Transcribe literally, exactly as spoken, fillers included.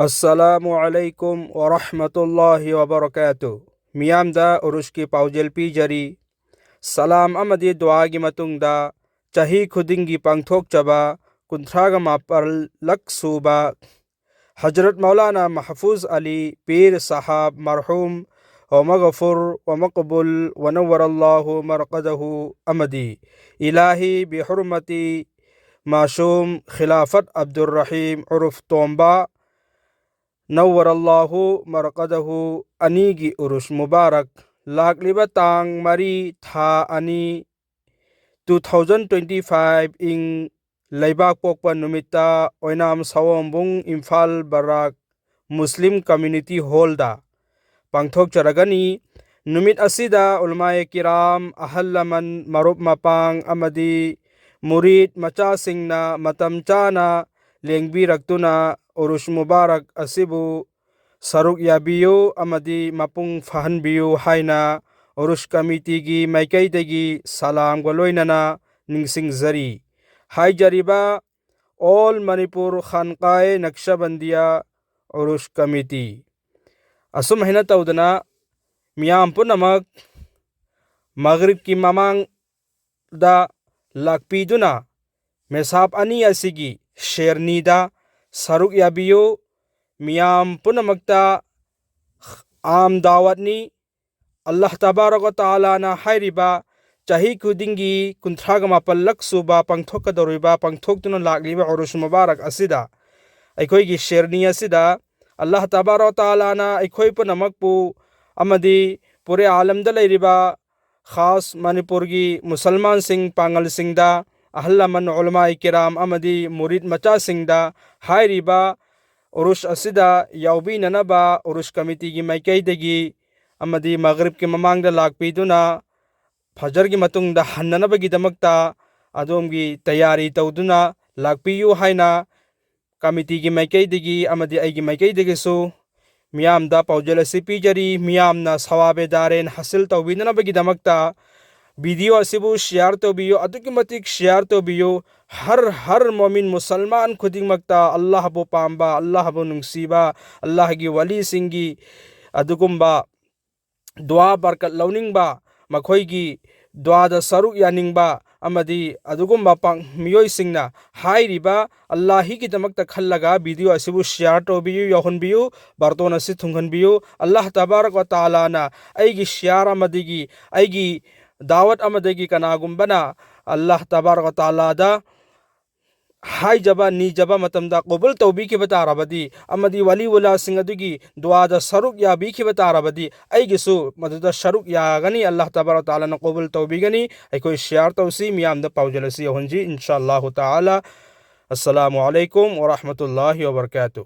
ꯑꯁꯁꯂꯥꯃꯨ ꯑꯂꯥꯏꯀꯨꯝ ꯋꯥꯔꯍꯃꯇꯨꯜꯂꯥꯍꯤ ꯋꯥꯕꯔꯀꯥꯇꯨ꯫ ꯃꯤꯌꯥꯝꯗ ꯎꯔꯨꯁꯀꯤ ꯄꯥꯎꯖꯦꯜ ꯄꯤꯖꯔꯤ꯫ ꯁꯂꯥꯝ ꯑꯃꯗꯤ ꯗꯨꯋꯥꯒꯤ ꯃꯇꯨꯡꯗ, ꯆꯍꯤ ꯈꯨꯗꯤꯡꯒꯤ ꯄꯥꯡꯊꯣꯛꯆꯕ ꯀꯨꯟꯊ꯭ꯔꯥꯒ ꯃꯥꯄꯜꯂꯛ ꯁꯨꯕ ꯍꯖꯔꯠ ꯃꯧꯂꯥꯅꯥ ꯃꯍꯐꯨꯖ ꯑꯂꯤ ꯄꯤꯔ ꯁꯥꯍꯥꯕ ꯃꯔꯍꯨꯝ ꯋꯃꯒꯐꯨꯔ ꯋꯃꯀꯕꯨꯜ ꯋꯅꯋꯔꯜꯂꯥꯍꯨ ꯃꯔꯀꯗꯍꯨ ꯑꯃꯗꯤ ꯏꯂꯥꯍꯤ ꯕꯤꯍꯨꯔꯃꯇꯤ ꯃꯥꯁꯨꯝ ꯈꯤꯂꯥꯐꯠ ꯑꯕꯗꯨꯔ ꯔꯍꯤꯝ ꯎꯔꯨꯐ ꯇꯣꯝꯕ ꯅꯧꯋꯔꯜꯂꯥꯍꯨ ꯃꯔꯀꯗꯍꯨ ꯑꯅꯤꯒꯤ ꯎꯔꯨꯁ ꯃꯨꯕꯥꯔꯛ, ꯂꯥꯛꯂꯤꯕ ꯇꯥꯡ ꯃꯔꯤ ꯊꯥ ꯑꯅꯤ, two thousand twenty five ꯏꯪ ꯂꯩꯕꯥꯛ ꯄꯣꯛꯄ ꯅꯨꯃꯤꯠꯇ ꯑꯣꯏꯅꯥꯝ ꯁꯑꯣꯝꯕꯨꯡ ꯏꯝꯐꯥꯜ ꯕꯔꯥꯛ ꯃꯨꯁꯂꯤꯝ ꯀꯝꯃ꯭ꯌꯨꯅꯤꯇꯤ ꯍꯣꯜꯗ ꯄꯥꯡꯊꯣꯛꯆꯔꯒꯅꯤ꯫ ꯅꯨꯃꯤꯠ ꯑꯁꯤꯗ ꯎꯂꯃꯥꯑꯦ ꯀꯤꯔꯥꯝ, ꯑꯍꯜ ꯂꯃꯟ, ꯃꯔꯨꯞ ꯃꯄꯥꯡ ꯑꯃꯗꯤ ꯃꯨꯔꯤꯗ ꯃꯆꯥꯁꯤꯡꯅ ꯃꯇꯝ ꯆꯥꯅ ꯂꯦꯡꯕꯤꯔꯛꯇꯨꯅ ꯎꯔꯨꯁ ꯃꯨꯕꯥꯔꯛ ꯑꯁꯤꯕꯨ ꯁꯔꯨꯛ ꯌꯥꯕꯤꯌꯨ ꯑꯃꯗꯤ ꯃꯄꯨꯡ ꯐꯥꯍꯟꯕꯤꯌꯨ ꯍꯥꯏꯅ ꯎꯔꯨꯁ ꯀꯃꯤꯇꯤꯒꯤ ꯃꯥꯏꯀꯩꯗꯒꯤ ꯁꯂꯥꯝꯒ ꯂꯣꯏꯅꯅ ꯅꯤꯡꯁꯤꯡꯖꯔꯤ꯫ ꯍꯥꯏꯖꯔꯤꯕ ꯑꯣꯜ ꯃꯅꯤꯄꯨꯔ ꯈꯥꯟꯀꯥꯏ ꯅꯛꯁꯕꯟꯗꯤꯌꯥ ꯎꯔꯨꯁ ꯀꯃꯤꯇꯤ ꯑꯁꯨꯝ ꯍꯥꯏꯅ ꯇꯧꯗꯅ ꯃꯤꯌꯥꯝ ꯄꯨꯝꯅꯃꯛ ꯃꯒꯔꯤꯕꯀꯤ ꯃꯃꯥꯡꯗ ꯂꯥꯛꯄꯤꯗꯨꯅ ꯃꯦꯁꯥꯞ ꯑꯅꯤ ꯑꯁꯤꯒꯤ ꯁꯦꯔꯅꯤꯗ ꯁꯔꯨꯛ ꯌꯥꯕꯤꯌꯨ꯫ ꯃꯤꯌꯥꯝ ꯄꯨꯝꯅꯃꯛꯇ ꯑꯥꯝ ꯗꯥꯋꯠꯅꯤ꯫ ꯑꯜꯂꯥꯍ ꯇꯕꯥꯔꯛ ꯋ ꯇꯥꯂꯥꯅ ꯍꯥꯏꯔꯤꯕ ꯆꯍꯤ ꯈꯨꯗꯤꯡꯒꯤ ꯀꯨꯟꯊ꯭ꯔꯥꯒ ꯃꯥꯄꯜꯂꯛ ꯁꯨꯕ ꯄꯥꯡꯊꯣꯛꯀꯗꯧꯔꯤꯕ, ꯄꯥꯡꯊꯣꯛꯇꯨꯅ ꯂꯥꯛꯂꯤꯕ ꯎꯔꯨꯁ ꯃꯨꯕꯥꯔꯛ ꯑꯁꯤꯗ, ꯑꯩꯈꯣꯏꯒꯤ ꯁꯦꯔꯅꯤ ꯑꯁꯤꯗ ꯑꯜꯂꯥꯍ ꯇꯕꯥꯔꯛ ꯋ ꯇꯥꯂꯥꯅ ꯑꯩꯈꯣꯏ ꯄꯨꯝꯅꯃꯛꯄꯨ ꯑꯃꯗꯤ ꯄꯨꯔꯦ ꯑꯥꯂꯝꯗ ꯂꯩꯔꯤꯕ ꯈꯥꯁ ꯃꯅꯤꯄꯨꯔꯒꯤ ꯃꯨꯁꯜꯃꯥꯟꯁꯤꯡ, ꯄꯥꯉꯜꯁꯤꯡꯗ, ꯑꯍꯜ ꯂꯃꯟ, ꯎꯂꯃꯥꯏ ꯀꯤꯔꯥꯝ ꯑꯃꯗꯤ ꯃꯨꯔꯤꯗ ꯃꯆꯥꯁꯤꯡꯗ ꯍꯥꯏꯔꯤꯕ ꯎꯔꯨꯁ ꯑꯁꯤꯗ ꯌꯥꯎꯕꯤꯅꯅꯕ ꯎꯔꯨꯁ ꯀꯃꯤꯇꯤꯒꯤ ꯃꯥꯏꯀꯩꯗꯒꯤ ꯑꯃꯗꯤ ꯃꯒꯔꯤꯕꯀꯤ ꯃꯃꯥꯡꯗ ꯂꯥꯛꯄꯤꯗꯨꯅ ꯐꯖꯔꯒꯤ ꯃꯇꯨꯡꯗ ꯍꯟꯅꯅꯕꯒꯤꯗꯃꯛꯇ ꯑꯗꯣꯝꯒꯤ ꯇꯌꯥꯔꯤ ꯇꯧꯗꯨꯅ ꯂꯥꯛꯄꯤꯌꯨ ꯍꯥꯏꯅ ꯀꯃꯤꯇꯤꯒꯤ ꯃꯥꯏꯀꯩꯗꯒꯤ ꯑꯃꯗꯤ ꯑꯩꯒꯤ ꯃꯥꯏꯀꯩꯗꯒꯤꯁꯨ ꯃꯤꯌꯥꯝꯗ ꯄꯥꯎꯖꯦꯜ ꯑꯁꯤ ꯄꯤꯖꯔꯤ꯫ ꯃꯤꯌꯥꯝꯅ ꯁꯋꯥꯕꯦ ꯗꯥꯔꯦꯟ ꯍꯥꯁꯤꯜ ꯇꯧꯕꯤꯅꯅꯕꯒꯤꯗꯃꯛꯇ ꯚꯤꯗꯤꯑꯣ ꯑꯁꯤꯕꯨ ꯁꯤꯌꯥꯔ ꯇꯧꯕꯤꯌꯨ, ꯑꯗꯨꯛꯀꯤ ꯃꯇꯤꯛ ꯁꯤꯌꯥꯔ ꯇꯧꯕꯤꯌꯨ꯫ ꯍꯔ ꯍꯔ ꯃꯣꯃꯤꯟ ꯃꯨꯁꯜꯃꯥꯟ ꯈꯨꯗꯤꯡꯃꯛꯇ ꯑꯜꯂꯥꯍꯕꯨ ꯄꯥꯝꯕ, ꯑꯜꯂꯥꯍꯕꯨ ꯅꯨꯡꯁꯤꯕ, ꯑꯜꯂꯥꯍꯒꯤ ꯋꯥꯂꯤꯁꯤꯡꯒꯤ ꯑꯗꯨꯒꯨꯝꯕ ꯗꯨꯋꯥ ꯕꯔꯀꯠ ꯂꯧꯅꯤꯡꯕ, ꯃꯈꯣꯏꯒꯤ ꯗꯨꯋꯥꯗ ꯁꯔꯨꯛ ꯌꯥꯅꯤꯡꯕ ꯑꯃꯗꯤ ꯑꯗꯨꯒꯨꯝꯕ ꯄꯥꯡ-, ꯃꯤꯑꯣꯏꯁꯤꯡꯅ ꯍꯥꯏꯔꯤꯕ ꯑꯜꯂꯥꯍꯤꯒꯤꯗꯃꯛꯇ ꯈꯜꯂꯒ ꯚꯤꯗꯤꯑꯣ ꯑꯁꯤꯕꯨ ꯁꯤꯌꯥꯔ ꯇꯧꯕꯤꯌꯨ, ꯌꯧꯍꯟꯕꯤꯌꯨ, ꯕꯥꯔꯇꯣꯟ ꯑꯁꯤ ꯊꯨꯡꯍꯟꯕꯤꯌꯨ꯫ ꯑꯜꯂꯥꯍ ꯇꯕꯥꯔꯛ ꯋ ꯇꯥꯂꯥꯅ ꯑꯩꯒꯤ ꯁꯤꯌꯥꯔ ꯑꯃꯗꯒꯤ, ꯑꯩꯒꯤ ꯗꯥꯋꯠ ꯑꯃꯗꯒꯤ ꯀꯅꯥꯒꯨꯝꯕꯅ ꯑꯜꯂꯥꯍ ꯇꯕꯥꯔꯛ ꯋ ꯇꯥꯂꯥꯗ ꯍꯥꯏꯖꯕ, ꯅꯤꯖꯕ ꯃꯇꯝꯗ ꯀꯣꯕꯨꯜ ꯇꯧꯕꯤꯈꯤꯕ ꯇꯥꯔꯕꯗꯤ ꯑꯃꯗꯤ ꯋꯥꯂꯤ ꯋꯂꯥꯁꯤꯡ ꯑꯗꯨꯒꯤ ꯗꯨꯋꯥꯗ ꯁꯔꯨꯛ ꯌꯥꯕꯤꯈꯤꯕ ꯇꯥꯔꯕꯗꯤ ꯑꯩꯒꯤꯁꯨ ꯃꯗꯨꯗ ꯁꯔꯨꯛ ꯌꯥꯒꯅꯤ, ꯑꯜꯂꯥꯍ ꯇꯕꯥꯔꯛ ꯋ ꯇꯥꯂꯥꯅ ꯀꯣꯕꯨꯜ ꯇꯧꯕꯤꯒꯅꯤ꯫ ꯑꯩꯈꯣꯏ ꯁꯤꯌꯥꯔ ꯇꯧꯁꯤ, ꯃꯤꯌꯥꯝꯗ ꯄꯥꯎꯖꯦꯜ ꯑꯁꯤ ꯌꯧꯍꯟꯁꯤ, ꯏꯟꯁꯥ ꯑꯜꯂꯥꯍꯨ ꯇꯥꯂꯥ꯫ ꯑꯁꯁꯂꯥꯃꯨ ꯑꯂꯩꯀꯨꯝ ꯋꯔꯍꯃꯇꯨꯜꯂꯥꯍꯤ ꯋꯕꯔꯀꯥꯇꯨ꯫